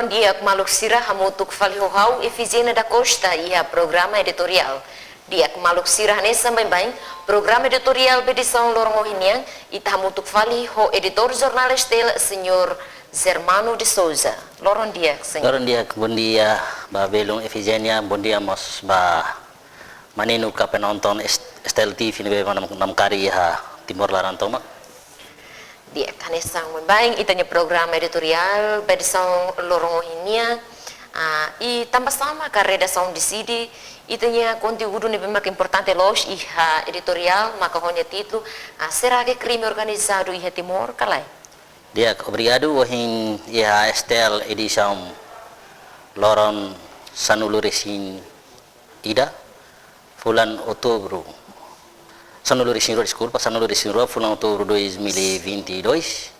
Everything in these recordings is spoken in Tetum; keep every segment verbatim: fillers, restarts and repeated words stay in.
Di'ak maluk sira, hamutuk fali ho ha'u Efigénia da Costa iha programa editoriál. Di'ak maluk sira, hanesan baibain programa editoriál ba edisaun loron ohin nian, ita hamutuk fali ho editór jornál STL, señór Germano de Souza. Loron di'ak, señór. Loron di'ak, bondia ba belun Efigénia, bondia mós ba maninu ka penonton S-, STL TV ne'ebé mak nam-, namkari iha Timor laran tomak. Di'ak, hanesan baibain ita-nia programa editoriál ba edisaun loron ohin nian, ah, i tanba sá maka redasaun deside ita-nia konteúdu ne'ebé maka importante loos iha editoriál, maka ho nia títulu, ah, Será que crime organizado iha Timor ka lae? Di'ak, obrigadu. Ohin iha STL edisaun loron sanulu-resin-ida, fulan Outubru, sanulu-resin-rua, deskulpa, sanulu-resin-rua, fulan Outubru dois mil e vinte e dois.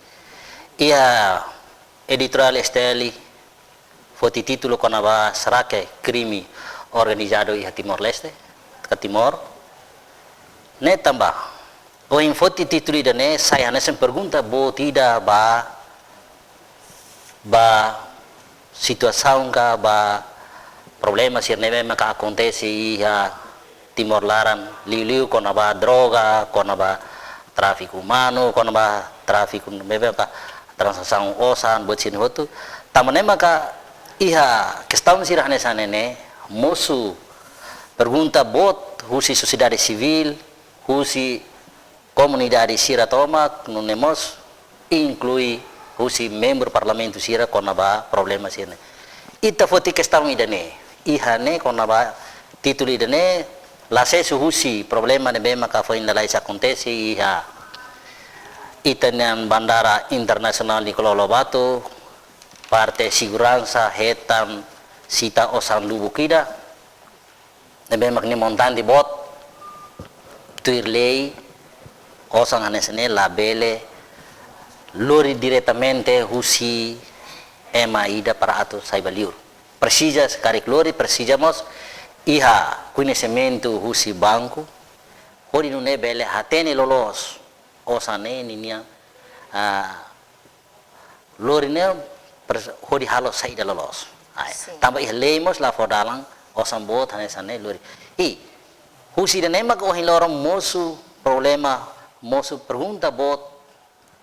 Iha editoriál STL foti títulu kona-ba Será que crime organizado iha Timor-Leste, ka Timor? Ne'e tanba ohin foti títulu ida-ne'e sai hanesan pergunta boot ida ba, ba situasaun ka ba problema sira ne'ebé maka akontese iha Timor laran, liuliu kona-ba droga, kona-ba tráfiku umanu, kona-ba tráfiku ne'ebé maka transasaun osan, buat sira-ne'e hotu. Tanba ne'e maka iha kestaun sira hanesan ne'e ne'e mosu pergunta boot husi sosiedade sivíl, husi komunidade sira tomak, nune'e mós inklui husi membru parlamentu sira kona-ba problema sira-ne'e. Ita foti kestaun ida-ne'e, iha ne'e kona-ba títulu ida-ne'e, la sesu husi problema ne'ebé maka foin lalais akontese iha ita-nia bandara internasionál Nicolau Lobato, parte seguransa hetan sita osan lubuk ida, ne'ebé mak nia montante boot, tuir lei, osan hanesan ne'e labele lori diretamente husi ema ida para atu sai ba liur. Presiza, se karik lori, presiza mós iha koñesimentu husi banku, hodi nune'e bele hatene loloos osan ne'e ninia, ah, lori ne'e pres-, hodi halo saida loloos. Ai, sin. Tanba iha lei mós la fó dalan osan boot hanesan ne'e lori. I husi ida-ne'e mak ohin loron mosu problema, mosu pergunta boot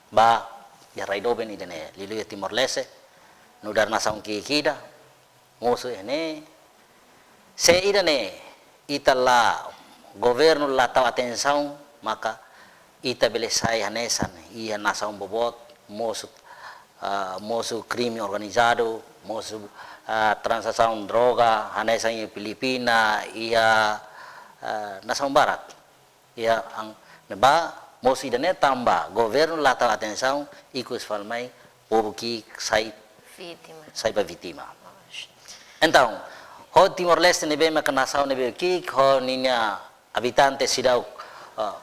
ba iha rai doben ida-ne'e, liuliu Timor-Leste, nu'udar nasaun ki'ik ida, mosu iha ne'e. Se ida-ne'e ita la, governu la tau atensaun, maka ita bele sai hanesan iha nasaun boboot, mosu, ah, mosu krime organizadu, mosu, ah, transasaun droga, hanesan iha Filipina, iha, ah, nasaun barak. Iha ang ne'ebá, mosu ida-ne'e tanba governu la tau atensaun, ikus fali mai povu ki'ik sai, vítima, sai ba vítima. Loos. Entaun, ho Timor-Leste ne'ebé maka nasaun ne'ebé ki'ik, ho ninia abitante seidauk, ah,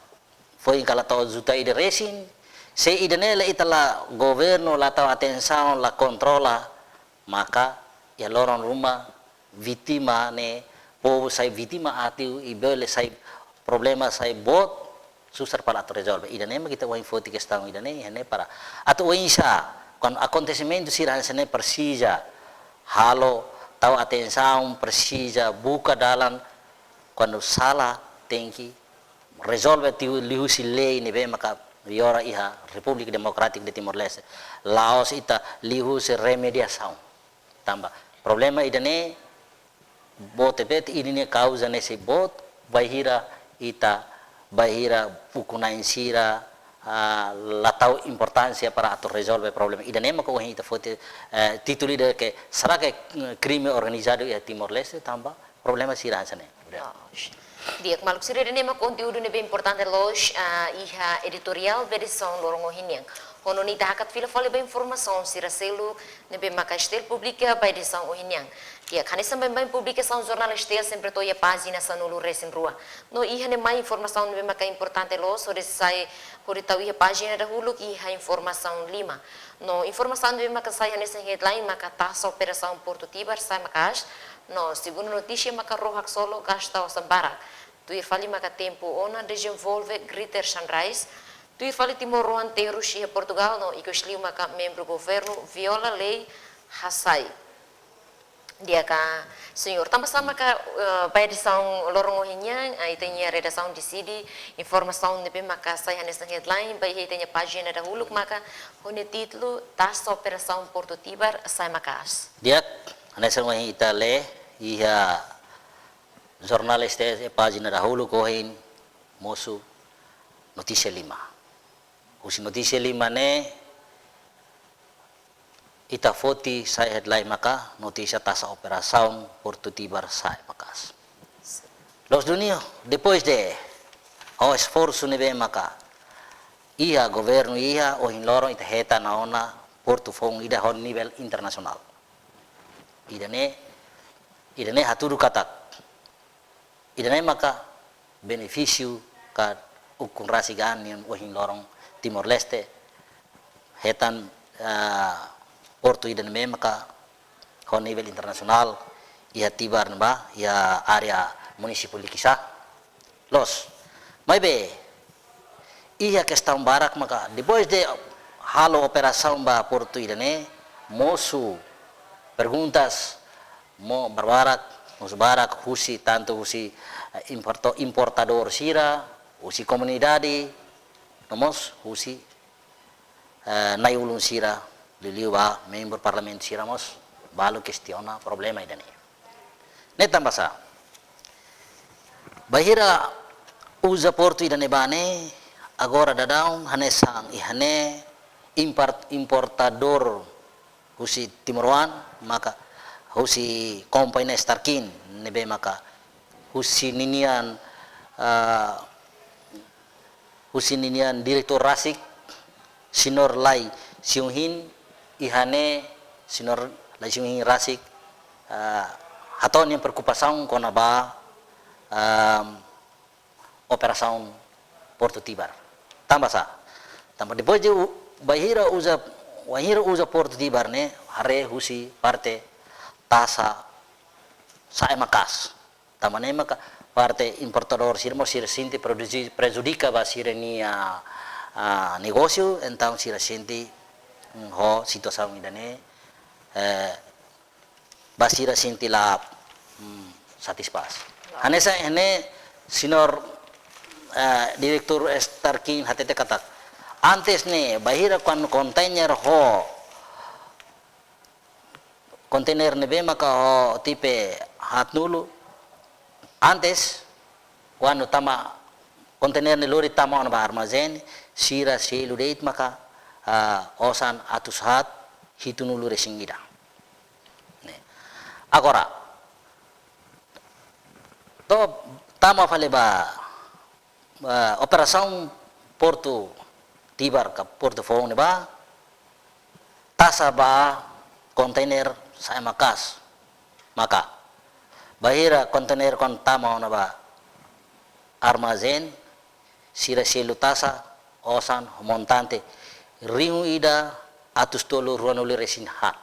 foin kala to'o juta ida resin, se ida-ne'e la, ita la, governu la tau atensaun, la kontrola, maka iha loron ruma vítima ne'e, povu sai vítima atu, i bele sai problema sai boot, susar para atu rezolve. Ida-ne'e mak ita ohin foti kestaun ida-ne'e, iha ne'e para atu oinsá, kuandu akontesimentu sira hanesan ne'e presiza halo, tau atensaun, presiza buka dalan, kuandu sala tenke rezolve tiu liuhusi lei ne'ebé maka viola iha Repúblika Demokrátika de Timor-Leste. La'ós ita liuhusi remediasaun. Tanba problema ida-ne'e boot tebes, ida-ne'e kauza ne'e sei boot, bainhira ita, bainhira ukun-na'in sira, ah, la tau importánsia para atu rezolve problema. Ida-ne'e maka ohin ita foti, eh, títulu ida ke, será que, eh, krime organizadu iha Timor-Leste, tanba problema sira hanesan ne'e. Loos. Di'ak maluk sira, ida-ne'e mak konteúdu ne'ebé importante loos, ah, iha editoriál ba edisaun loron ohin nian. Ho nune'e ita hakat fila fali ba informasaun sira seluk ne'ebé maka STL publika ba edisaun ohin nian. Di'ak, hanesan baibain publikasaun jornál STL sempre to'o iha pájina sanulu-resin-rua. No iha ne'e mai informasaun ne'ebé maka importante loos, hodi sai, hodi tau iha pájina dahuluk iha informasaun lima. No informasaun ne'ebé maka sai hanesan headline maka taxa operasaun Portu Tibar sai maka'as. No segunda notísia maka ró haksolok gasta osan barak. Tuir fali maka tempu ona dezenvolve Greater Sunrise. Tuir fali timoroan terus iha Portugal no ikusliu maka membru governu viola lei hasai. Di'ak, señór. Tanba sá maka, eh, ba edisaun loron ohin nian, eh, ita-nia redasaun deside informasaun ne'ebé maka sai hanesan headline ba iha ita-nia pájina dahuluk maka ho nia títulu Taxa Operasaun Portu Tibar Sa'e Maka'as. Di'ak, hanesan ohin ita lee iha jornál S T S, pájina dahuluk ohin mosu notísia lima. Husi notísia lima ne'e, ita foti sai headline maka notísia Taxa Operasaun Portu Tibar Sa'e Maka'as. Loos duni, depois de ho esforsu ne'ebé maka iha governu iha, ohin loron ita hetan ona portu foun ida ho nivel internasionál. Ida-ne'e, ida-ne'e hatudu katak ida-ne'e maka benefísiu ka ukun rasik an nian ohin loron Timor-Leste hetan, ah, portu ida-ne'e maka ho nivel internasionál iha Tibar ne'ebá, iha área munisípiu Likisá. Loos. Maibé, iha kestaun barak maka, depois de halo operasaun ba portu ida-ne'e, mosu perguntas mós barak, mosu barak husi, tantu husi, eh, importo-, importadór sira, husi komunidade, no mós husi, eh, na'i-ulun sira, liuliu ba membru parlamentu sira mós balu kestiona problema ida-ne'e. Ne'e tanba sá? Bainhira uza portu ida-ne'ebá ne'e, agora daudaun hanesan iha ne'e import-, importadór husi timoroan, maka husi kompañia Starkin, ne'ebé maka husi ninian, ah, husi ninian diretór rasik, Señór Lai Siung Hin, iha ne'e Señór Lai Siung Hin rasik, ah, hato'o nia preokupasaun kona-ba, ah, operasaun Portu Tibar. Tanba sá? Tanba depois de u-, bainhira uza, bainhira uza Portu Tibar ne'e, haree husi parte taxa sa'e maka'as. Tanba ne'e maka parte importadór sira mós sira sente prejudici-, prejudika ba sira-nia, ah, negósiu, entaun sira sente, mm, ho situasaun ida-ne'e, eh, ba sira sente la, mm, satisfás. Hanesan ne'e, Señór, eh, Diretór Starkin hatete katak, antes ne'e, bainhira kuandu kontainer ho kontainer ne'ebé maka ho tipe haatnulu. Antes, kuandu tama, kontainer ne'e lori tama ona ba armazén, sira selu de'it maka, ah, osan atus haat hitunulu-resin-ida. Ne'e. Agora, to'o tama fali ba, eh, operasaun Portu Tibar ka portu foun ne'ebá, taxa ba kontainer sa'e maka'as. Maka, bainhira kontainer kuandu tama ona ba armazén, sira selu taxa osan montante rihun ida atus tolu ruanulu-resin-haat.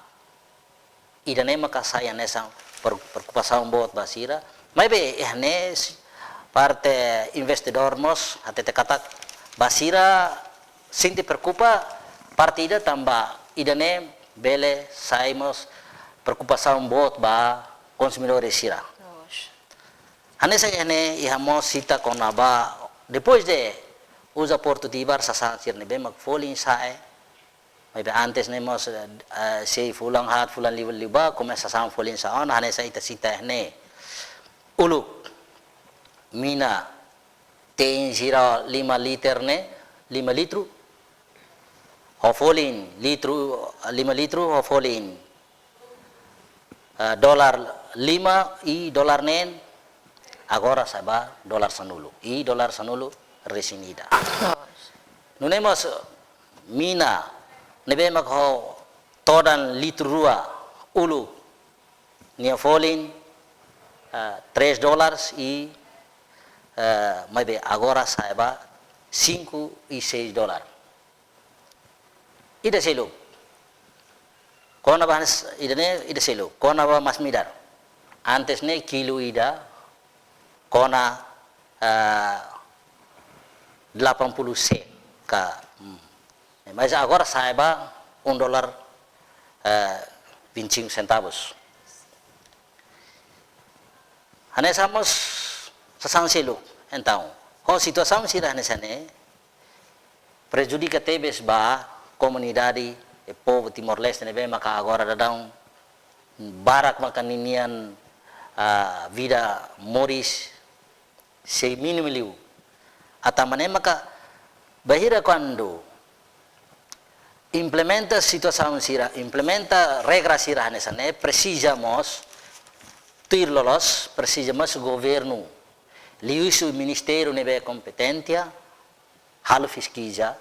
Ida-ne'e maka sai hanesan per-, preokupasaun boot ba sira. Maibé, iha ne'e s-, parte investidór mós hatete katak ba sira sente preokupa, parte ida tanba ida-ne'e bele sai mós preokupasaun boot ba konsumidór sira. Loos. Hanesan iha ne'e, iha mós sita kona-ba, depois de uza Portu Tibar, sasán sira ne'ebé mak folin sa'e, maibé antes ne'e mós, eh, eh, sei fulan haat, fulan liu, liubá, komesa sasán folin sa'e ona, hanesan ita sita iha ne'e. Uluk, mina, te'in sira lima liter ne'e, lima litru, ho folin, litru, lima litru, ho folin, eh, dolar lima i dolar neen, agora sa'e ba dolar sanulu. I dolar sanulu-resin-ida. Loos. Nune'e mós mina ne'ebé mak ho todan litru rua uluk nia folin, eh, três dólares i, eh, maibé agora sa'e ba cinco e seis dólar. Ida seluk. Kona-ba hanesan ida-ne'e, ida seluk. Kona-ba masin-midar. Antes ne'e kilu ida kona, eh, delapan puluh sen ka, hmm. Mas agora sa'e ba um dólar, eh, vinte e cinco centavos. Hanesan mós sasán seluk. Entaun, ho situasaun sira hanesan ne'e, prejudika tebes ba komunidade, eh, povu Timor-Leste ne'ebé maka agora daudaun barak maka ninian, ah, vida moris sei mínimu liu. Atu nune'e maka bainhira kuandu implementa situasaun sira, implementa regra sira hanesan ne'e, presiza mós tuir loloos, presiza mós governu, liuhusi ministériu ne'ebé kompetente, halo peskiza,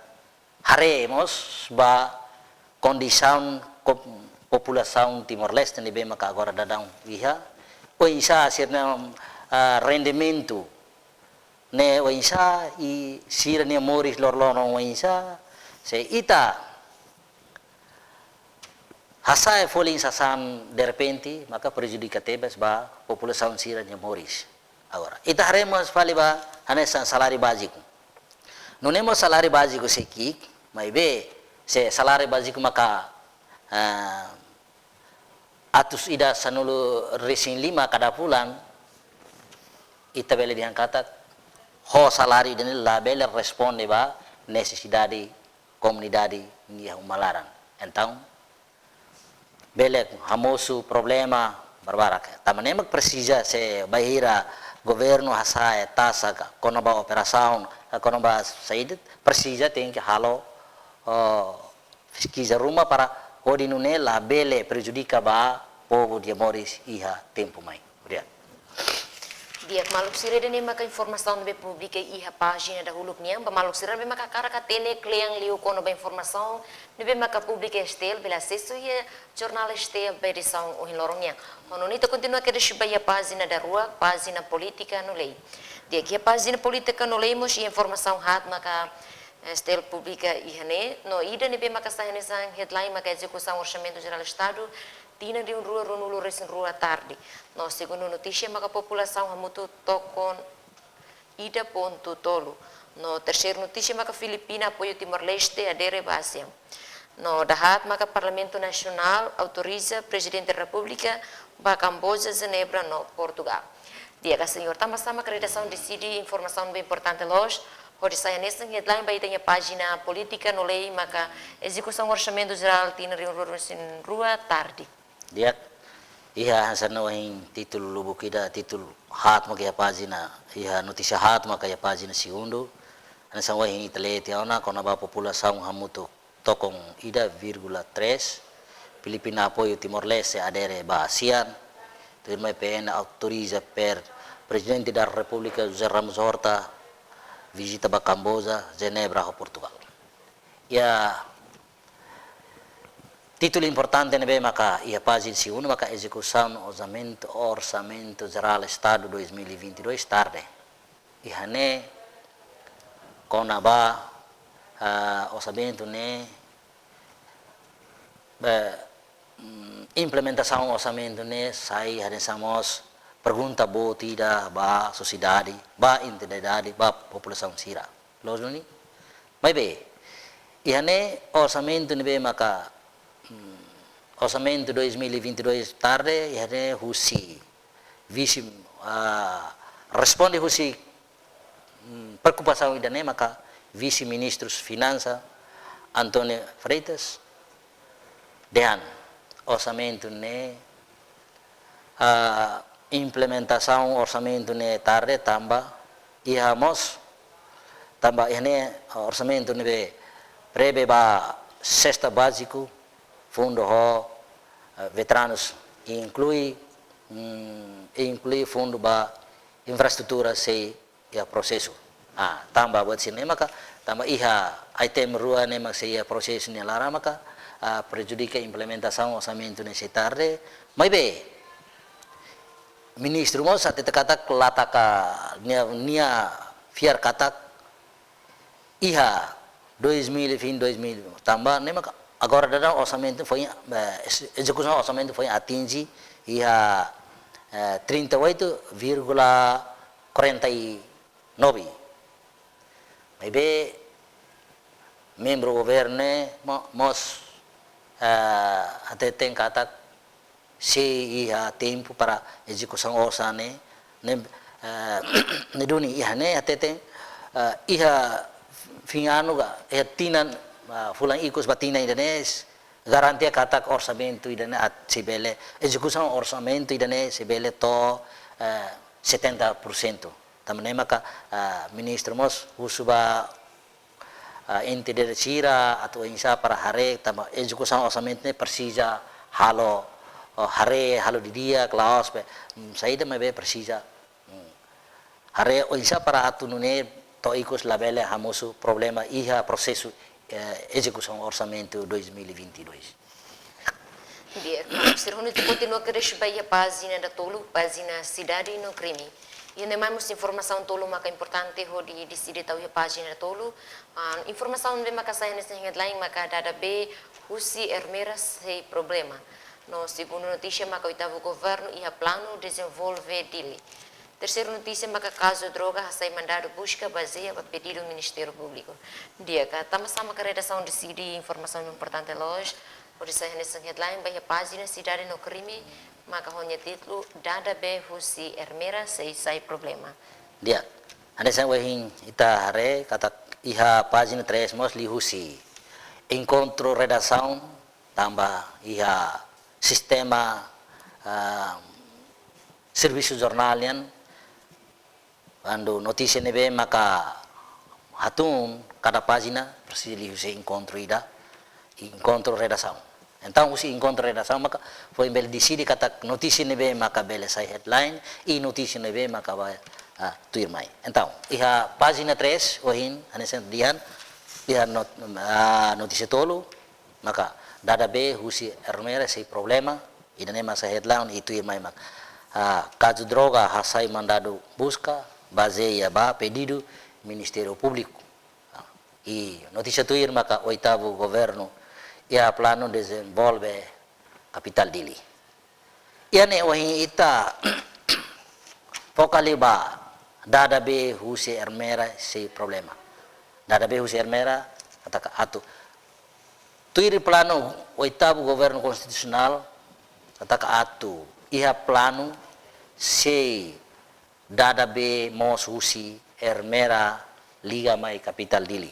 haree mós ba kondisaun ko-, populasaun Timor-Leste ne'ebé maka agora daudaun iha, oinsá sira-nia, ah, rendimentu ne'e oinsá, i sira-nia moris loroloron oinsá, se ita hasa'e folin sasán derrepente, maka prejudika tebes ba populasaun sira-nia moris. Agora, ita haree mós fali ba hanesan saláriu báziku. Nune'e mós saláriu báziku sei ki'ik, maibé se saláriu báziku maka, ah, atus ida sanulu-resin-lima kada fulan, ita bele dehan katak ho saláriu ida-ne'e labele responde ba nesesidade komunidade nia uma laran. Entaun, bele hamosu problema barbarak. Tanba ne'e mak presiza se bainhira governu hasa'e taxa ka kona-ba operasaun, ka kona-ba saida, presiza tenke halo, oh, peskiza ruma para hodi nune'e labele prejudika ba povu nia moris iha tempu mai. Obrigadu. Di'ak, maluk sira, ida-ne'e maka informasaun ne'ebé publika iha pájina dahuluk nian. Ba maluk sira ne'ebé maka hakarak hatene kle'an liu kona-ba informasaun ne'ebé maka publika STL, bele asesu iha jornál STL ba edisaun ohin loron nian. Ho nune'e ita kontinua kedas ba iha pájina daruak, pájina polítika no lei. Di'ak, iha pájina polítika no lei mós iha informasaun haat maka STL publika iha ne'e, no ida ne'ebé maka sai hanesan headline maka ezekusaun Orsamentu Jerál Estadu tinan rihun rua ruanulu-resin-rua tarde. No segundu notísia maka populasaun hamutuk tokon ida pontu tolu. No terseiru notísia maka Filipina apoia Timor-Leste adere ba ASEAN. No dahaat maka Parlamentu Nasionál autoriza Prezidente Repúblika ba Kamboja, Jenebra no Portugal. Di'ak, señór, tanba sá maka redasaun deside informasaun ne'ebé importante loos hodi sai hanesan headline ba ita-nia pájina polítika no lei maka ezekusaun Orsamentu Jerál tinan rihun rua ruanulu-resin-rua tarde? Di'ak, iha hanesan ohin títulu lubuk ida, títulu haat maka iha pájina, iha notísia haat maka iha pájina segundu. Hanesan ohin ita lee tiha ona kona-ba populasaun hamutuk tokon ida vírgula três, Filipina apoia Timor-Leste adere ba ASEAN, tuirmai PN autoriza per Prezidente da Repúblika José Ramos Horta vizita ba Kamboja, Jenebra ho Portugal. Iha títulu importante ne'ebé maka iha pájina segundu maka ezekusaun orsamentu, Orsamentu Jerál Estadu dois mil e vinte e dois tarde. Iha ne'e kona-ba, ah, orsamentu ne'e, eh, mm, implementasaun orsamentu ne'e sai hanesan mós pergunta boot ida ba sosiedade, ba entidade, ba populasaun sira. Loos duni? Maibé, iha ne'e orsamentu ne'ebé maka, mm, Orsamentu dois mil e vinte e dois tarde, iha ne'e husi vise, ah, responde husi, mm, preokupasaun ida-ne'e maka Vise-Ministru Finansa António Freitas dehan orsamentu ne'e, ah, implementasaun orsamentu ne'e tarde tanba iha mós, tanba iha ne'e orsamentu ne'ebé prevee ba sesta báziku, fundu ho, eh, veteranus, inklui, mm, inklui fundu ba infraestrutura sei iha prosesu. Ah, tanba buat sira-ne'e maka, tanba iha item rua ne'e mak sei iha prosesu nia laran maka, ah, prejudika implementasaun orsamentu ne'e sei tarde. Maibé, ministru mós hatete katak la taka nia, nia fiar katak iha dois mil e vinte, dois mil, tanba ne'e maka agora daudaun orsamentu foin, eh, ex-, ezekusaun orsamentu foin atinje iha, eh, trinta e oito vírgula quarenta e nove. Maibé membru governu ne'e mo-, mós, eh, hateten katak sei iha tempu para ezekusaun orsa ne'e Ne'e, eh, ne'e duni iha ne'e hateten, eh, iha fin anu ka, iha tinan, eh, fulan ikus ba tinan ida-ne'e, garantia katak orsamentu ida-ne'e atu sei bele, ezekusaun orsamentu ida-ne'e sei bele to'o, eh, setenta por cento. Tanba ne'e maka, eh, ministru mós husu ba, eh, entidade sira atu oinsá para haree, tanba ezekusaun orsamentu ne'e presiza halo, oh, haree, halo didi'ak, la'ós be, mm, saida maibé presiza, mm, haree oinsá para atu nune'e to'o ikus labele hamosu problema iha prosesu, eh, ezekusaun orsamentu dois mil e vinte e dois. Di'ak, sira hotu kontinua kedas ba iha pájina datolu, pájina Sidade no Krime. Iha ne'e mai mós informasaun tolu maka importante hodi deside tau iha pájina datolu. Ah, informasaun ne'ebé maka sai hanesan headline maka dada bee husi Ermera sei problema. No segundu notísia maka oitavu governu iha planu dezenvolve Dili. Terseiru notísia maka kazu droga hasai mandadu buska bazeia ba pedidu Ministériu Públiku. Di'ak, tanba sá maka redasaun deside informasaun importante loos hodi sai hanesan headline ba iha pájina Sidade no Krime, maka ho nia títulu dada bee husi Ermera sei sai problema. Di'ak, hanesan ohin ita haree katak iha pájina três mós liuhusi enkontru redasaun tanba iha sistema, ah, servisu jornál nian, kuandu notísia ne'ebé maka hatún kada pájina, presiza liuhusi enkontru ida, enkontru redasaun. Entaun, husi enkontru redasaun maka foin bele deside katak notísia ne'ebé maka bele sai headline, i notísia ne'ebé maka ba, ah, tuirmai. Entaun, iha pájina três, ohin, hanesan dehan, iha not-, ah, notísia tolu, maka dada bee husi Ermera sei problema, ida-ne'e maka sai headline, i tuirmai maka, ah, kazu droga hasai mandadu buska bazeia ba pedidu Ministériu Públiku. Ah, i notísia tuir maka oitavu governu iha planu dezenvolve kapitál Dili. Iha ne'e ohin ita foka liu ba dada bee husi Ermera sei problema. Dada bee husi Ermera katak atu tuir planu oitavu governu konstitusionál, katak atu iha planu sei dada bee moos husi Ermera liga mai kapitál Dili.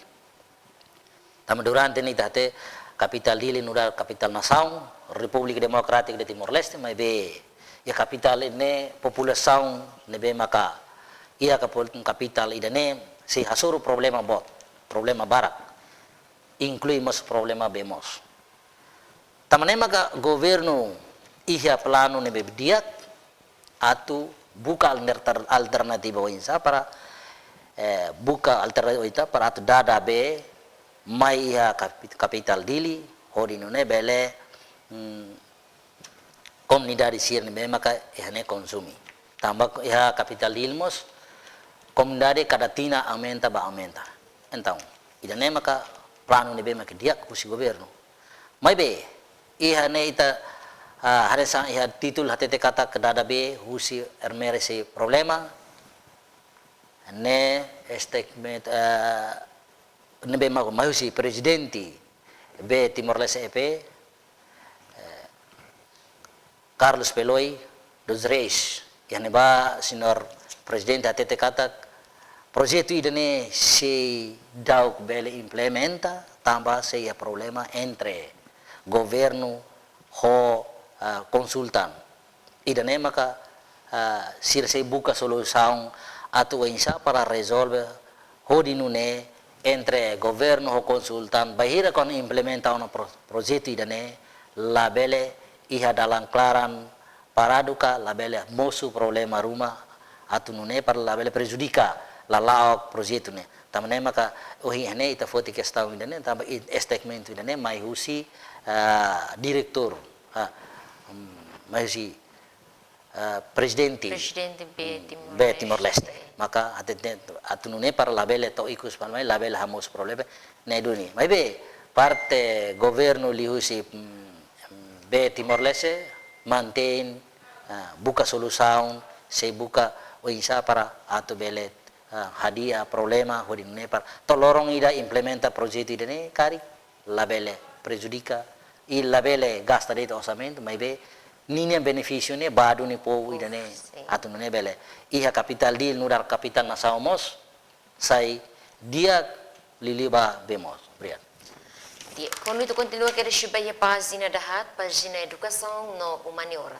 Tanba durante ne'e ita hatene kapitál Dili nu'udar kapitál nasaun Repúblika Demokrátika de Timor-Leste, maibé iha kapitál ne'e populasaun ne'ebé maka iha kapul-, kapitál ida-ne'e sei hasoru problema boot, problema barak, inklui mós problema bee moos. Tanba ne'e maka governu iha planu ne'ebé di'ak atu buka alter-, alternativa oinsá para, eh, buka alternativa oinsá para atu dada bee mai iha kapi-, kapitál Dili, hodi nune'e bele, hmm, komunidade sira ne'ebé maka iha ne'e konsume. Tanba iha kapitál Dili mós komunidade kada tinan aumenta ba aumenta. Entaun, ida-ne'e maka planu ne'ebé maka di'ak husi governu. Maibé, iha ne'e ita, ah, hanesan iha títulu hatete katak dada bee husi Ermera sei problema, ne'e statement, eh, ne'ebé maka mai husi Prezidente B Timor-Leste E P, eh, Carlos Peloi dos Reis. Iha ne'ebá, señór Prezidente hatete katak projetu ida-ne'e sei daudauk bele implementa, tanba sei iha problema entre governu ho, ah, konsultan. Ida-ne'e maka, ah, sira sei buka solusaun atu oinsá para rezolve hodi nune'e entre governu ho konsultan bainhira kuandu implementa ona pro-, projetu ida-ne'e labele iha dalan klaran paradu ka labele mosu problema ruma atu nune'e para labele prejudika lala'ok projetu ne'e. Tanba ne'e maka ohin ne'e ita foti kestaun ida-ne'e, tanba i-, statement ida-ne'e mai husi, ah, diretór, ah, mm, mai husi, ah, Prezidente, Prezidente B, mm, Timor-Leste. B Timor-Leste. Maka hateten atu nune'e para labele to'o ikus fali mai, labele hamosu problema ne'e duni. Maibé parte governu liuhusi, mm, B Timor-Leste mantein, ah, buka solusaun, sei buka oinsá para atu bele, ah, hadi'a problema hodi nune'e para to'o loron ida implementa projetu ida-ne'e karik labele prejudika i labele gasta de'it orsamentu, maibé ninia benefísiu ne'e ba duni povu ida-ne'e. Uf, sin. Atu nune'e bele iha kapitál Dili nu'udar kapitál nasaun mós sai di'ak liuliu ba bee moos. Obrigadu. Di'ak, ho nune'e ita kontinua kedas ba iha pájina dahaat, pájina edukasaun no umaniora.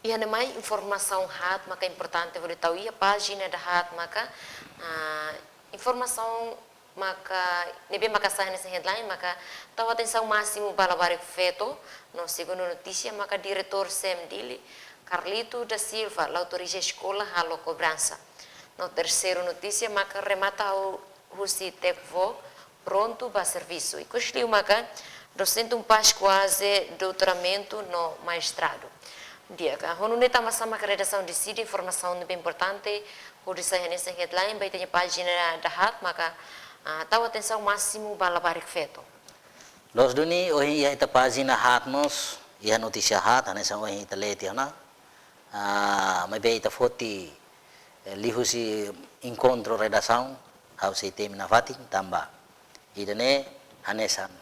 Iha ne'e mai informasaun haat maka importante hodi tau iha pájina dahaat maka, ah, informasaun maka ne'ebé maka sai hanesan headline maka tau atensaun másimu ba labarik feto, no segundu notísia maka diretór SEM Dili, Carlito da Silva, la autoriza eskola halo kobransa. No terseiru notísia maka remata hahú husi Tekvok prontu ba servisu. Ikus liu maka dosente UNPAZ kuaze doutoramentu no mestradu. Di'ak, ho nune'e tanbasá maka redasaun deside informasaun ne'ebé importante hodi sai hanesan headline ba ita-nia pájina dahaat maka, ah, tau atensaun másimu ba labarik feto. Loos duni, ohin iha ita pájina haat mós iha notísia haat hanesan ohin ita lee tiha ona. Ah, maibé ita foti, eh, liuhusi enkontru redasaun, ha'u sei temi nafatin, tanba ida-ne'e hanesan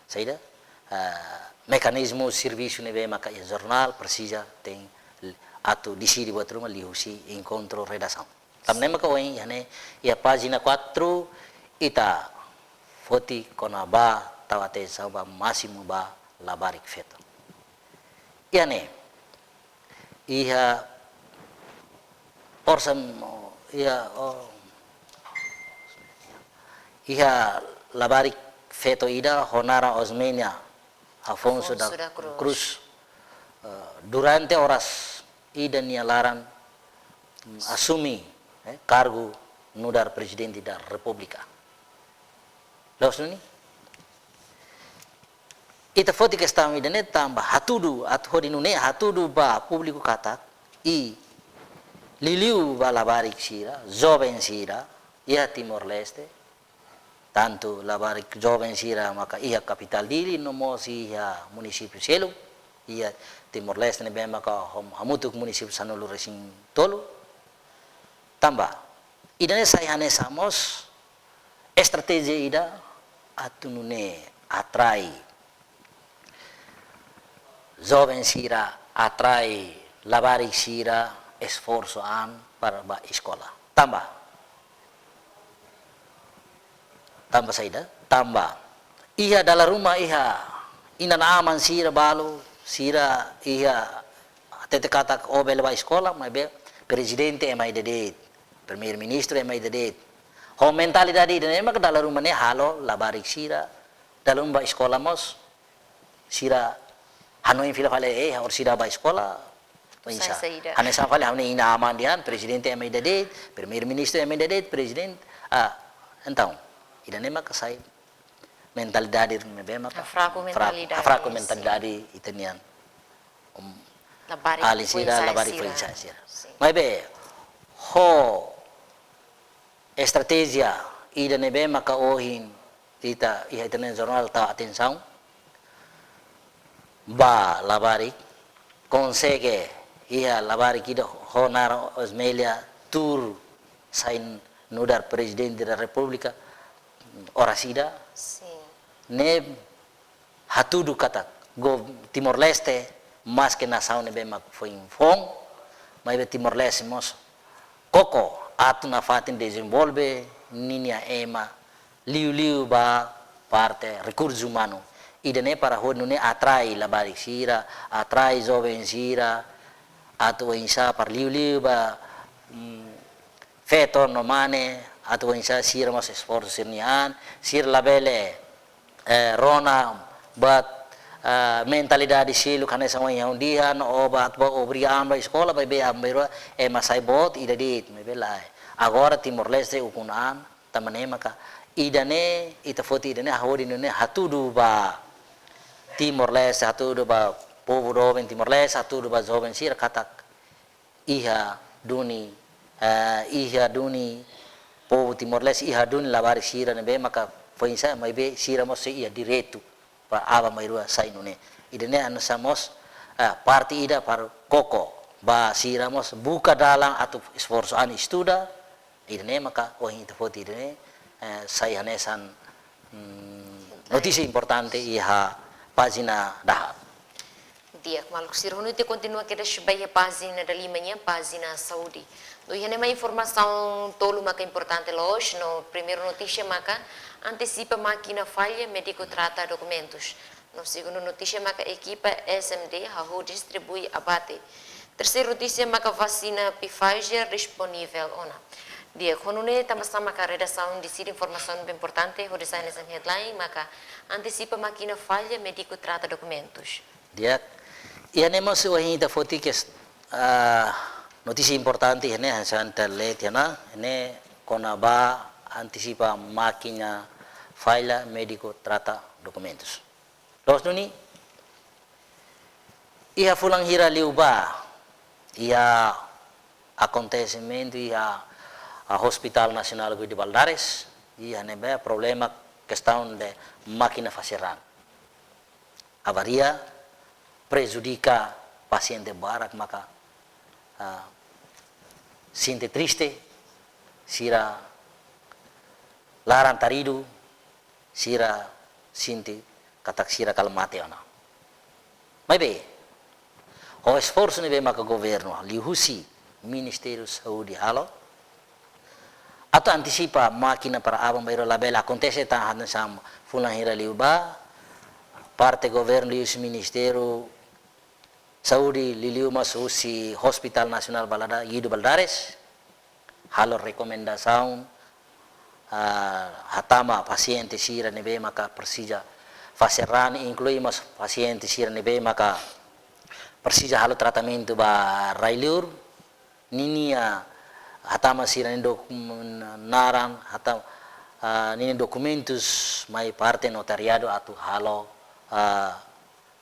saida, ah, mekanizmu servisu ne'ebé maka iha jornál presiza te'in atu deside buat ruma liuhusi enkontru redasaun. Tanba ne'e maka ohin iha ne'e, iha pájina quatro ita foti kona-ba tau atensaun ba másimu ba labarik feto. Iha ne'e, iha orsam-, iha, oh, iha labarik feto ida ho naran Osmeña Afonso da Cruz. Afonso da Cruz. Eh, durante oras ida nia laran, mm, asume, eh, kargu nu'udar Prezidente da Repúblika. Loos duni? Ita foti kestaun ida-ne'e tanba hatudu, atu hodi nune'e hatudu ba públiku katak, i liuliu ba labarik sira, joven sira, iha Timor-Leste, tantu labarik joven sira maka iha kapitál Dili, no mós iha munisípiu seluk, iha Timor-Leste ne'ebé maka hom-, hamutuk munisípiu sanulu-resin-tolu. Tanba ida-ne'e sai hanesan mós estratéjia ida atu nune'e atrai joven sira, atrai labarik sira esforsu an para ba eskola. Tanba, tanba saida? Tanba iha dala ruma iha inan-aman sira balu, sira iha hatete katak ó bele ba eskola, maibé prezidente ema ida de'it, primeiru-ministru ema ida de'it. Ho mentalidade ida-ne'e maka dala ruma ne'e halo labarik sira dala ruma ba eskola mós sira hanoin fila fali, eh, ha'u sira ba eskola, sai oinsá? Saida? Hanesan fali ha'u-nia inan-aman dehan, prezidente ema ida de'it, primeiru-ministru ema ida de'it, prezidente, ah, entaun, ida-ne'e maka sai mentalidade ne'ebé maka fraku, fraku mentalidade, fraku, sin, mentalidade ita-nian, um, labarik alin sira, foin-sa'e, labarik sira, foin-sa'e sira. Sin. Maibé, ho estratéjia ida ne'ebé maka ohin ita, iha ita-nia jornál tau atensaun ba labarik, konsege iha labarik ida ho naran Osmeña tuur sai nu'udar Prezidente da Repúblika oras ida. Sin. Ne'e hatudu katak go-, Timor-Leste, maske nasaun ne'ebé mak foin foun, maibé Timor-Leste mós koko atu nafatin dezenvolve ninia ema, liuliu ba parte rekursu umanu. Ida-ne'e para hodi nune'e atrai labarik sira, atrai joven sira, atu oinsá para liuliu ba, mm, feto no mane, atu oinsá sira mós esforsu sira-nia an, sira labele, eh, rona buat, eh, mentalidade seluk hanesan ohin ha'u dehan, ó ba, atu ba obriga an ba eskola, maibé an bainrua ema sai boot, ida de'it, maibé lae. Agora Timor-Leste ukun an, tanba ne'e maka ida-ne'e, ita foti ida-ne'e, hodi nune'e hatudu ba Timor-Leste, hatudu ba povu doben Timor-Leste, hatudu ba joven sira katak iha duni, eh, iha duni povu Timor-Leste, iha duni labarik sira ne'ebé maka foin-sa'e, maibé sira mós sei iha direitu para aban-bainrua sai nune'e. Ida-ne'e hanesan mós, eh, parte ida para koko ba sira mós buka dalan atu esforsu an estuda, ida-ne'e maka ohin ita foti ida-ne'e, eh, sai hanesan, mm, notísia importante iha pájina dahaat. Di'ak, maluk sira, ha'u ita kontinua kedas ba iha pájina dalima nian, pájina saúde. No iha ne'e mak informasaun tolu maka importante loos, no primeiru notísia maka antisipa mákina falla, médiku trata dokumentus. No segundu notísia maka ekipa S M D hahú distribui abate. Terseiru notísia maka vasina Pfizer disponivel ona. Di'ak, ho nune'e tanba sá maka redasaun deside informasaun ne'ebé importante hodi sai hanesan headline maka antisipa mákina falla, médiku trata dokumentus. Di'ak. Iha ne'e mós ohin ita foti kes-, ah, notísia importante iha ne'e, hanesan ita lee tiha ona, ne'e kona-ba antisipa mákina falla, médiku trata dokumentus. Loos duni, iha fulan hira liubá, iha akontesimentu iha, ah, Hospital Nasionál Guido Valadares, iha ne'ebé problema kestaun de mákina fase raan. Avaria, prejudika pasiente barak maka, ah, sente triste, sira laran taridu, sira sente katak sira kala mate ona. Maibé, ho esforsu ne'ebé maka governu liuhusi Ministériu Saúde halo atu antisipa mákina para aban-bainrua labele akontese tan hanesan fulan hira liubá, parte governu liuhusi Ministériu Saúde liuliu mós husi Hospital Nasionál Valada-, Guido Valadares, halo rekomendasaun, ah, hatama pasiente sira ne'ebé maka presiza fase raan, inklui mós pasiente sira ne'ebé maka presiza halo tratamentu ba rai-liur, ninia hatama sira-nia dok-, naran, hata-, ah, ninia dokumentus mai parte notariadu atu halo, ah,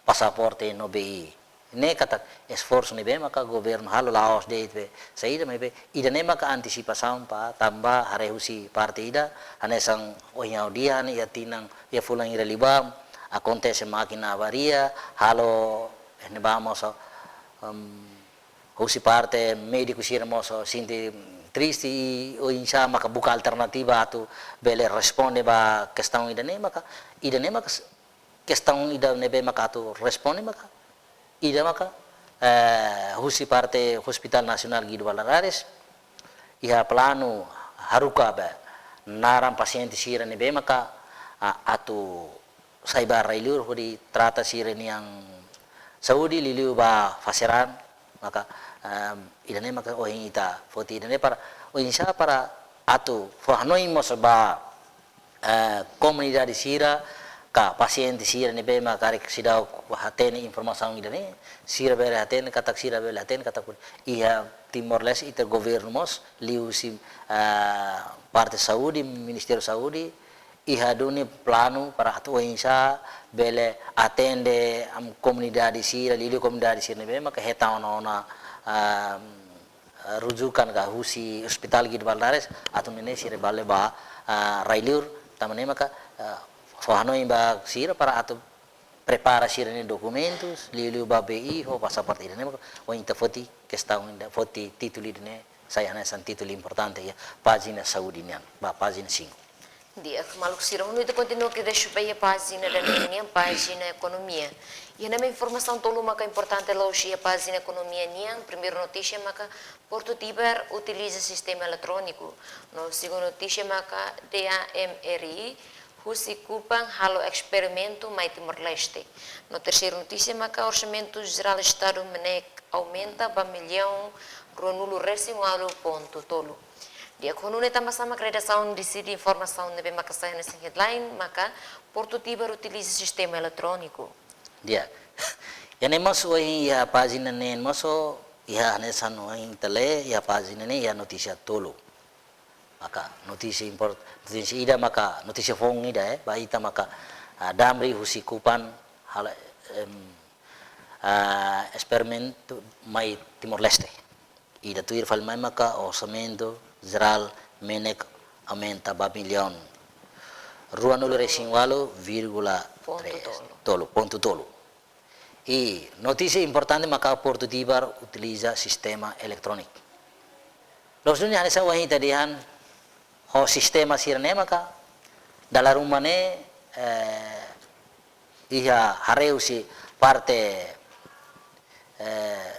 pasaporte no B I. Ne'e katak esforsu ne'ebé maka governu halo la'ós de'it be saida, maibé ida-ne'e maka antisipasaun ba tanba haree husi parte ida, hanesan ohin ha'u dehan iha tinan, iha fulan hira liubá akontese mákina avaria, halo, eh, ne'ebá mós, em, husi parte médiku sira mós sente triste i oinsá maka buka alternativa atu bele responde ba kestaun ida-ne'e maka, ida-ne'e maka s-, kestaun ida ne'ebé maka atu responde maka, ida maka, eh, husi parte Hospital Nasionál Guido Valadares, iha planu haruka be naran pasiente sira ne'ebé maka, ah, atu sai ba rai-liur hodi trata sira-nia saúde liuliu ba fase raan, maka, em, ida-ne'e maka ohin ita foti ida-ne'e para, oinsá para atu fó hanoin mós ba, eh, komunidade sira ka pasiente sira ne'ebé maka karik seidauk hatene informasaun ida-ne'e, sira bele hatene katak, sira bele hatene katak iha Timor-Leste ita governu mós liuhusi, eh, parte saúde, Ministériu Saúde, iha duni planu para atu oinsá bele atende, am, komunidade sira, liuliu komunidade sira ne'ebé maka hetan ona, ona, am, rujukan ka husi Hospital Guido Valadares, atu nune'e sira bele ba, ah, rai-liur, tanba ne'e maka, ah, fó hanoin ba sira para atu prepara sira-nia dokumentus, liuliu ba B I ho pasaporte ida-ne'e maka, ohin ita foti kestaun ida, foti títulu ida-ne'e, sai hanesan títulu importante iha pájina saúde nian, ba pájina cinco. Di'ak, maluk sira, ha'u ita kontinua kedas ba iha pájina dalima nian, pájina ekonomia. Iha ne'e mak informasaun tolu maka importante loos iha pájina ekonomia nian, primeiru notísia maka Portu Tibar utiliza sistema eletróniku. No segundu notísia maka D A M R I husi Kupang halo esperimentu mai Timor-Leste. No terseiru notísia maka Orsamentu Jerál Estadu MNEK aumenta ba millaun ruanulu resin ualu pontu tolu. Di'ak, ho nune'e tanba sá maka redasaun deside informasaun ne'ebé maka sai hanesan headline maka Portu Tibar utiliza sistema eletróniku. Di'ak. Iha ne'e mós ohin iha pájina neen mós iha hanesan ohin ita lee iha pájina neen iha notísia tolu. Maka notísia import-, notísia ida maka notísia foun ida, eh, ba ita maka, ah, Damri husi Kupang halo, em, ah, esperimentu mai Timor-Leste. Ida tuir fali mai maka Orsamentu Jerál MNEK aumenta ba millaun ruanulu resin ualu vírgula tres, pontu tolu. Tolu, pontu tolu. I notísia importante maka Portu Tibar utiliza sistema eletróniku. Loos duni hanesan ohin ita dehan ho sistema sira-ne'e maka dala ruma ne'e, eh, iha haree husi parte eh,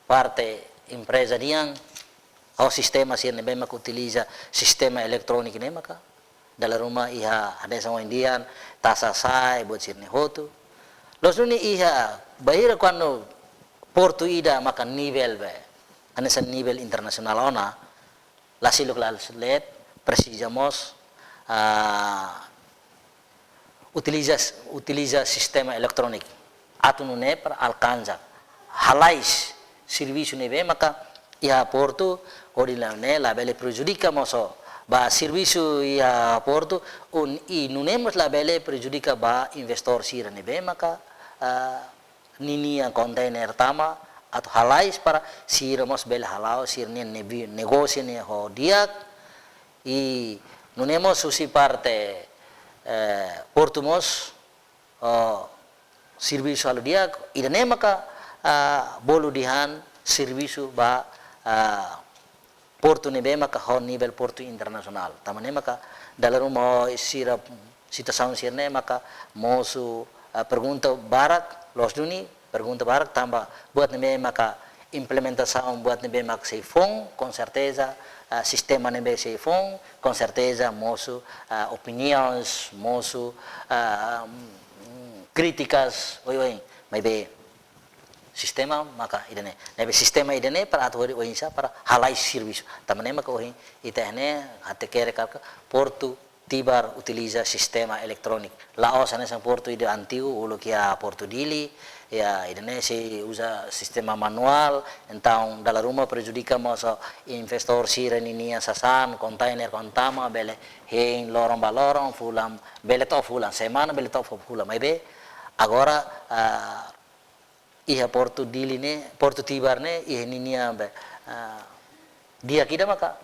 parte empreza nian, ho sistema sira ne'ebé maka utiliza sistema eletróniku ne'e maka dala ruma iha hanesan ohin dehan, taxa sa'e, buat sira-ne'e hotu. Loos duni iha bainhira kuandu portu ida maka nivel be hanesan nivel internasionál ona, la seluk la leet, presiza mós, ah, utiliza, utiliza sistema eletróniku atu nune'e para alkansa, halais servisu ne'ebé maka iha portu, hodi nune'e labele prejudika mós ba servisu iha portu, un, i nune'e mós labele prejudika ba investór sira ne'ebé maka, ah, ninian konteiner tama atu halais para sira mós bele hala'o sira-nia nebi-, negósiu ne'e ho di'ak, i nune'e mós husi parte, eh, portu mós, oh, servisu halo di'ak, ida-ne'e maka, ah, bolu dehan servisu ba, ah, portu ne'ebé maka ho nivel portu internasionál. Tanba ne'e maka dala ruma ho sira situasaun sira-ne'e maka mosu, ah, pergunta barak, loos duni, pergunta barak tanba buat ne'ebé maka implementasaun buat ne'ebé maka sei foun, com certeza, ah, sistema ne'ebé sei foun, com certeza mosu, ah, opiniões, mosu, ah, mm, krítikas, oioin, maibé sistema maka ida-ne'e. Ne'ebé sistema ida-ne'e para atu hodi oinsá para halais servisu. Tanba ne'e maka ohin ita hatene, hatene katak portu Tibar utiliza sistema eletróniku. La'ós hanesan portu ida antigu, uluk iha Portu Dili, ya, ida-ne'e sei uza sistema manuál, entaun dala ruma prejudika mós investór sira ninian sasán, konteiner kuandu tama, bele hein loron ba loron, fulan, bele to'o fulan, semana bele to'o fulan. Maibé, agora, ah, iha Portu Dili ne'e, Portu Tibar ne'e, iha ninian be, ah, di'ak ida maka,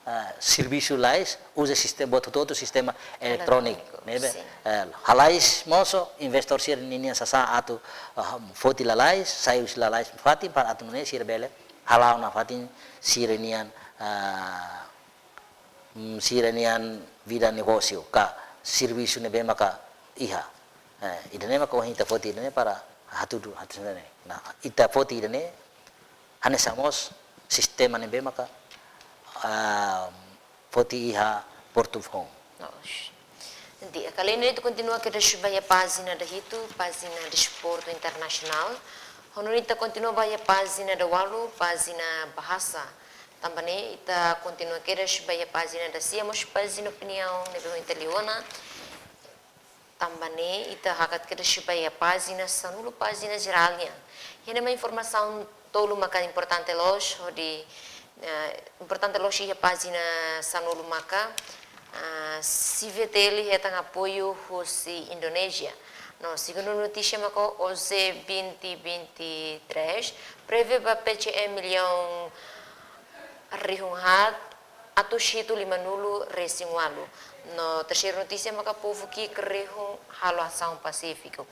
ah, servisu lalais, uza sistema, buat hotu-hotu sistema eletróniku, eletróniku, ne'ebé, sin, eh, halais mosu, investór sira ninian sasán atu, ah, foti lalais, sai husi lalais fatin, para atu nune'e sira bele hala'o nafatin sira-nian, ah, mm, sira-nian vida negósiu, ka servisu ne'ebé maka iha. Eh, ida-ne'e maka ohin ita foti ida-ne'e para hatudu, hatudu ida-ne'e. Nah, ita foti ida-ne'e, hanesan mós sistema ne'ebé maka, ah, foti iha portu foun. Oxe. Entaun, kali ne'e ita kontinua kedas ba iha pájina dahitu, pájina desportu internasionál. Ho nune'e ita kontinua ba iha pájina dawalu, pájina bahasa. Tanba ne'e ita kontinua kedas ba iha pájina dasia mós pájina opiniaun ne'ebé ita liu ona. Tanba ne'e ita hakat kedas ba iha pájina sanulu, pájina jerál nian. Iha ne'e mak informasaun tolu maka importante loos, hodi, eh, importante loos iha pájina sanulu maka, ah, CVTL hetan apoiu husi Indonézia. No segundu notísia maka OJE vinte vinte e três prevee ba PCE millaun rihun haat atus hitu limanulu resin ualu. No terseiru notísia maka povu ki'ik rihun halo asaun pasífiku.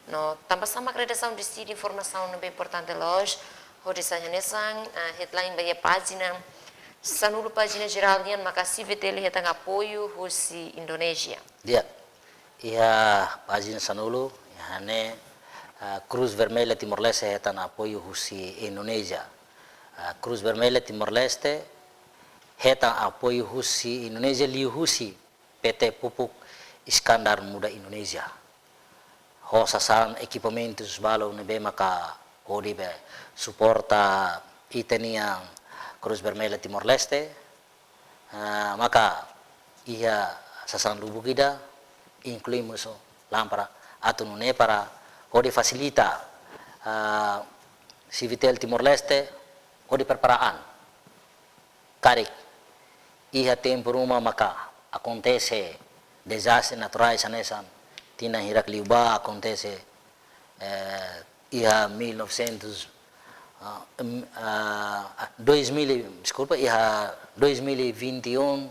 No tanba sá mak redasaun deside informasaun ne'ebé importante loos, hodi sai hanesan, ah, headline ba iha pájina sanulu, pájina jerál nian maka CVTL hetan apoiu husi Indonézia. Di'ak. Iha pájina sanulu, iha ne'e, ah, Cruz Vermelha Timor-Leste hetan apoiu husi Indonézia. Ah, Cruz Vermelha Timor-Leste hetan apoiu husi Indonézia liuhusi PT Pupuk Iskandar Muda Indonesia. Ho sasán ekipamentus balu ne'ebé maka hodi be suporta ita-nia Cruz Vermelha Timor-Leste, ah, maka iha sasán lubuk ida, inklui mós lâmpada, atu nune'e para hodi fasilita, ah, CVTL Timor-Leste hodi prepara an. Karik iha tempu ruma maka akontese dezastre naturais hanesan tinan hirak liubá akontese, eh, iha mil novecentos, ah, em, ah, ah, dois mil, deskulpa, iha dois mil e vinte e um,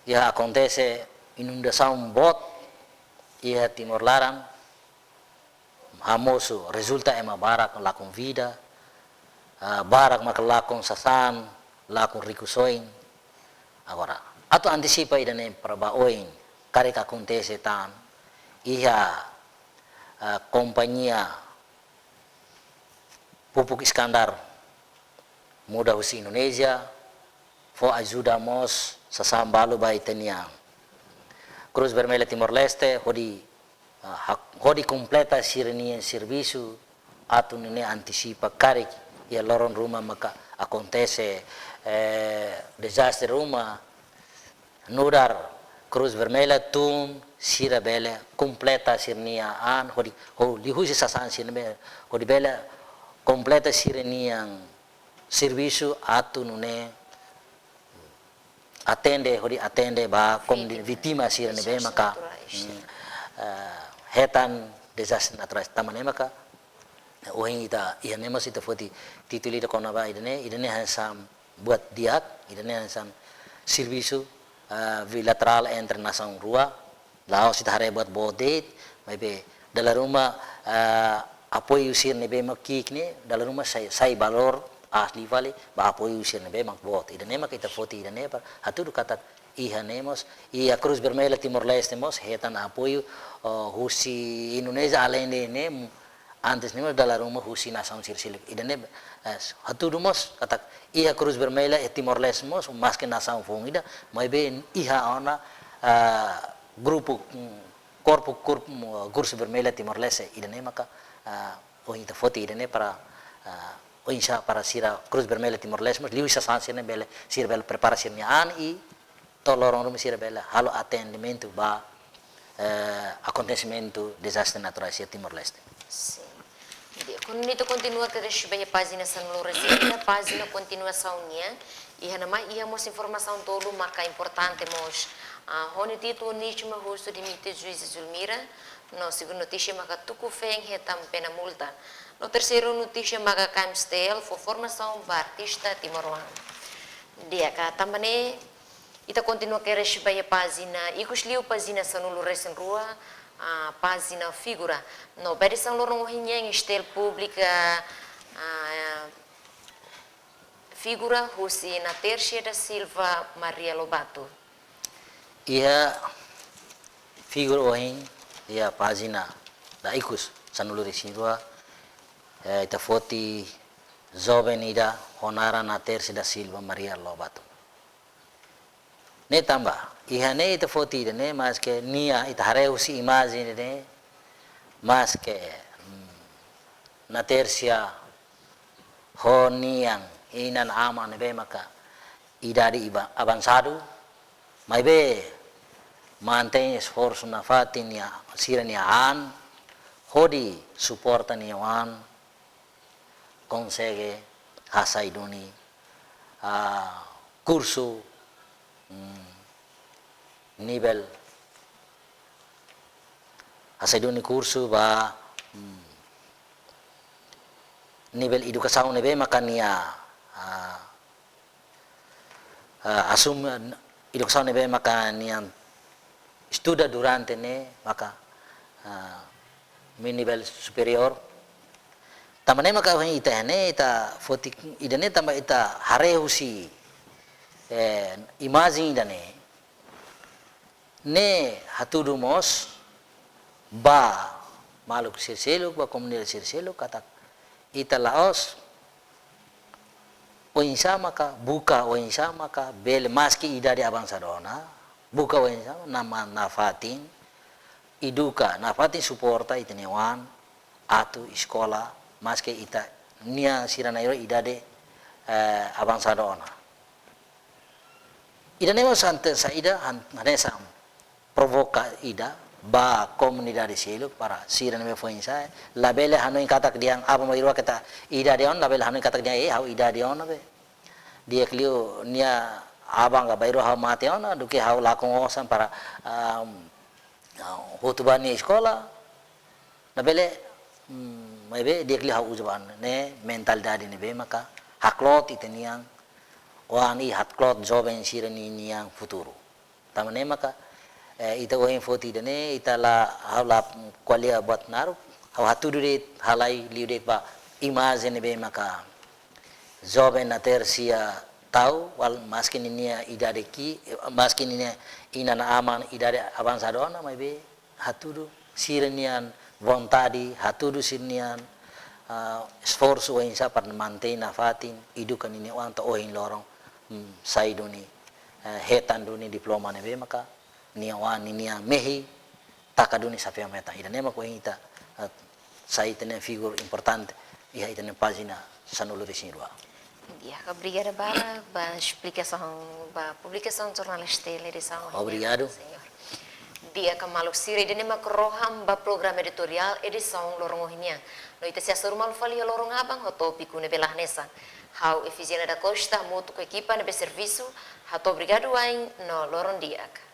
iha akontese inundasaun boot iha Timor laran, hamosu rezulta ema barak lakon vida, ah, barak maka lakon sasán, lakon rikusoin. Agora, atu antisipa ida-ne'e para ba oin, karik akontese tan, iha, ah, kompañia Pupuk Iskandar muda husi Indonézia, fó ajuda mós sasán balu ba ita-nia Cruz Vermelha Timor-Leste, hodi, ah, hak-, hodi kompleta sira-nia servisu atu nune'e antisipa karik iha loron ruma maka akontese, eh, dezastre ruma, nu'udar Cruz Vermelha tun sira bele kompleta sira-nia an, hodi, ho, liuhusi sasán sira ne'ebé, hodi bele kompleta sira-nia servisu atu nune'e atende, hodi atende ba komunidade vítima sira ne'ebé maka, dezastre naturais, hmm, eh, hetan dezastre naturais. Tanba ne'e maka, ohin ita, iha ne'e mós ita foti títulu ida kona-ba ida-ne'e, ida-ne'e hanesan buat di'ak, ida-ne'e hanesan servisu, eh, bilaterál entre nasaun rua, la'ós ita haree buat boot de'it, maibé dala ruma, eh, apoiu sira ne'ebé mak ki'ik ne'e, dala ruma sai, sai valór aas liu fali ba apoiu sira ne'ebé mak boot. Ida-ne'e mak ita foti ida-ne'e para hatudu katak iha ne'e mós, iha Cruz Vermelha Timor-Leste mós hetan apoiu, oh, husi Indonézia, alende ne'e, antes ne'e mós dala ruma husi nasaun sira seluk. Ida-ne'e, eh, hatudu mós katak iha Cruz Vermelha iha Timor-Leste mós, maske nasaun foun ida, maibé iha ona, ah, grupu, mm, korpu, korpu, mm, Cruz Vermelha Timor-Leste, ida-ne'e maka, ah, ohin ita foti ida-ne'e para, ah, oinsá para sira Cruz Vermelha Timor-Leste mós, liuhusi sasán sira ne'e bele, sira bele prepara sira-nia an i to'o loron ruma sira bele halo atendimentu ba, eh, akontesimentu dezastre naturais iha Timor-Leste. Sin. Di'ak, kuandu ita kontinua kedas ba iha pájina sanulu-resin-ida, pájina kontinuasaun nian, iha ne'e mak iha mós informasaun tolu maka importante mós. Ah, ho nia títulu, Nisma husu dimite Juíza Zulmira, no segundu notísia maka Tuku Feen hetan pena multa, no terseiru notísia maka K M S T L fó formasaun ba artista timoroan. Di'ak, tanba ne'e, ita kontinua kedas ba iha pájina ikus liu, pájina sanulu-resin-rua, ah, pájina figura. No ba edisaun loron ohin nian, S T L publika, ah, figura husi Natércia da Silva Maria Lobato. Iha figura ohin, iha pájina daikus sanulu-resin-rua, eh, ita foti joven ida ho naran Natércia da Silva Maria Lobato. Ne'e tanba, iha ne'e ita foti ida-ne'e, maske nia ita haree husi imajen ida-ne'e, maske, mm, Natércia ho ninia inan-aman ne'ebé maka idade iba-, avansadu, maibé mantein esforsu nafatin nia, sira-nia an, hodi suporta nia oan, konsege hasai duni, ah, kursu, mm, nivel, hasai duni kursu ba, mm, nivel edukasaun ne'ebé maka nia, ah, ah, asum, ah, edukasaun ne'ebé maka nia estuda durante ne'e maka, ah, mi nivel superiór. Tanba ne'e maka ohin ita ne'e, ita foti ida-ne'e tanba ita haree husi, eh, imajen ida-ne'e. Ne'e hatudu mós ba maluk sira seluk, ba komunidade sira seluk, katak ita la'ós oinsá maka, buka oinsá maka bele, maske idade avansadu ona, buka oinsá, nama nafatin eduka, nafatin suporta ita-nia oan atu eskola, maske ita-nia sira na'in-rua idade, eh, avansadu ona. Ida-ne'e mós hanesan ida han-, hanesan provoka ida ba komunidade seluk para sira ne'ebé foin-sa'e, labele hanoin katak dehan aban-bainrua katak idade ona, labele hanoin katak dehan, eh, ha'u idade ona be. Di'ak liu nia aban ka bainrua ha'u mate ona, duké ha'u lakon osan para, ah, ah, hotu ba nia eskola. Labele, mm, maibé di'ak liu ha'u uza ba an, ne'e mentalidade ne'ebé maka haklot ita-nian oan i haklot joven sira-ninian futuru. Tanba ne'e maka, eh, ita ohin foti ida-ne'e, ita la, ha'u la ko'alia buat naruk, ha'u hatudu de'it, halai liu de'it ba imajen ne'ebé maka joven Natércia tau, wala maske ninia idade ki'ik, maske ninia inan-aman idade avansadu ona, maibé hatudu sira-nian vontade, hatudu sira-nian, ah, esforsu oinsá para mantein nafatin, eduka ninia oan to'o ohin loron, mm, sai duni, eh, hetan duni diploma ne'ebé maka nia oan ninia mehi taka duni xapeu metan. Ida-ne'e mak ohin ita, eh, sai ita-nia figura importante iha ita-nia pájina sanulu-resin-rua. Di'ak, obrigada barak ba esplikasaun, ba publikasaun jornál S T L edisaun ohin nian, Obrigadu. Señór. Di'ak, maluk sira, ida-ne'e mak rohan ba programa editoriál edisaun loron ohin nian. No ita sei hasoru malu fali iha loron aban ho tópiku ne'ebé la hanesan. Ha'u Efigénia da Costa, hamutuk ho ekipa ne'ebé servisu, hato'o obrigadu wa'in no loron di'ak.